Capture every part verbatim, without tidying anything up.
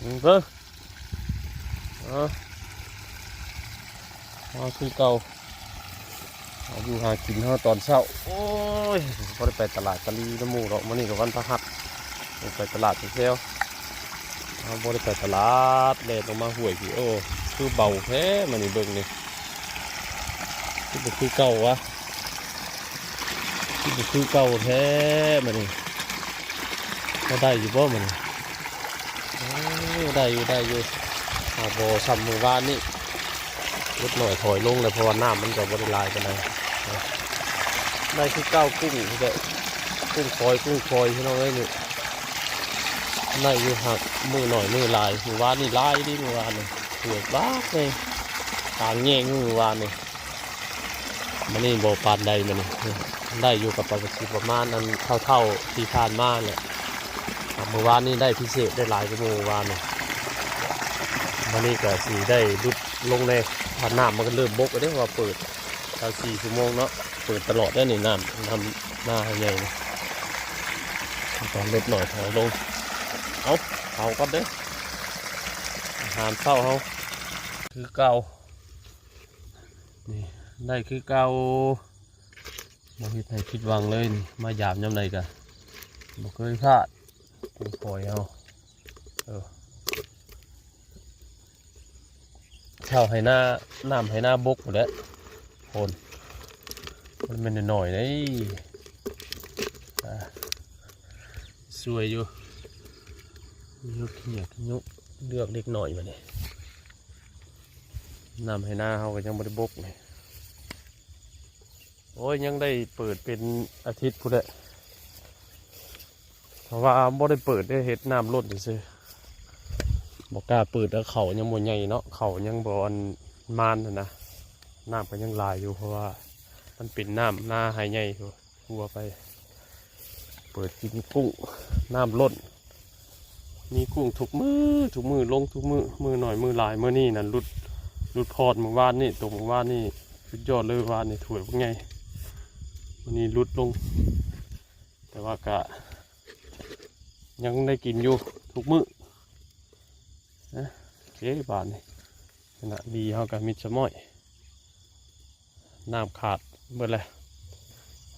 อืมเบิ่ง เออ เอาคือเก่า เอาอยู่หากินเฮาตอนเช้า โอ้ย บ่ได้ไปตลาดตะลีน้ำหมู่ดอก มื้อนี้ก็วันพฤหัส บ่ไปตลาดไปเที่ยว เฮาบ่ได้ไปตลาด แล่นออกมาห้วยพี่ โอ้ คือเบาแท้ มื้อนี้เบิ่งนี่ คือบ่คือเก่าวะ คือบ่คือเก่าแท้ มื้อนี้ พอได้อยู่บ่มื้อนี้ โอ้ ได้อยู่ ได้อยู่ หากบ่ส่ำมื้อวานนี้ ลดน้อยถอยลงเลย เพราะว่าน้ำมันก็บ่ได้หลายปานใด ได้คือเก่า กุ้งนี่แหละ กุ้งฝอย กุ้งฝอย พี่น้องเอ้ย นี่ ได้อยู่ หากมื้อน้อยมื้อหลาย มื้อวานนี่หลายเด้ มื้อวานนี่ เถือกหลายเลย ตางแยงมื้อวานนี่ มื้อนี้บ่ปานใดมื้อนี้ ได้อยู่กับปกติประมาณอันเท่าๆที่ผ่านมาแหละ มื้อวานนี่ได้พิเศษ ได้หลายกว่ามื้อวานนี่ มื้อนี้ก็สิได้ลดลงแน่ เพราะน้ำมันก็เริ่มบกแล้วเด้ ว่าเปิด เก้าสี่ชั่วโมงเนาะ เปิดตลอดได้นี่ น้ำ น้ำหน้าหาดใหญ่นี่ ตอนลดน้อยถอยลง เอา เอาก่อนเด้อ อาหารเช้าเฮา คือเก่า นี่ ได้คือเก่า บ่เฮ็ดให้ผิดหวังเลยนี่ มายามยามใดก็บ่เคยพลาด กุ้งฝอยเฮา เออ เช้าให้หน้า น้ำให้หน้าบกพู้นแหละ โพน มันแม่นน้อยๆเด้ อ่า สวยอยู่ ยกเขียกยกเลือกเล็กน้อยบัดนี้ น้ำให้หน้าเฮาก็ยังบ่ได้บกนี่ โอ้ย ยังได้เปิดเป็นอาทิตย์พู้นแหละ เพราะว่าบ่ได้เปิด ได้เฮ็ดน้ำล้นซื่อๆ บ่กล้าเปิด แล้วเขายังบ่ใหญ่เนาะ เขายังบ่อันมานหั้นนะ น้ำก็ยังหลายอยู่ เพราะว่ามันเป็นน้ำหน้าหาดใหญ่อยู่ หัวไป เปิดกินกุ้ง น้ำล้น มีกุ้งทุกมื้อ ทุกมื้อ ลงทุกมื้อ มื้อน้อยมื้อหลาย มื้อนี้นั่นหลุด หลุดพอดมื้อวานนี่ ตกมื้อวานนี่ สุดยอดเลย วานนี่ถ้วยบักใหญ่ มื้อนี้หลุดลง แต่ว่าก็ยังได้กินอยู่ทุกมื้อนะ โอเค บาดนี้ ขณะดีเฮาก็มิดสะม้อย น้ำขาดเบิดแล้ว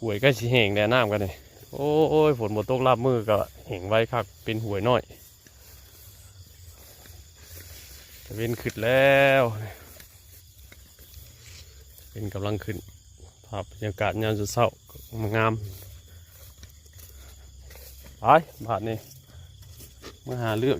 ห้วยใกล้สิแห้งแล้ว น้ำกันนี่ โอ้ย ฝนบ่ตกลาบมื้อก็แห้งไวคัก เป็นห้วยน้อย ตะเว็นขึ้นแล้ว เป็นกำลังขึ้น ภาพบรรยากาศยามเช้าๆ งาม ไป บาดนี้ มาหาเลือก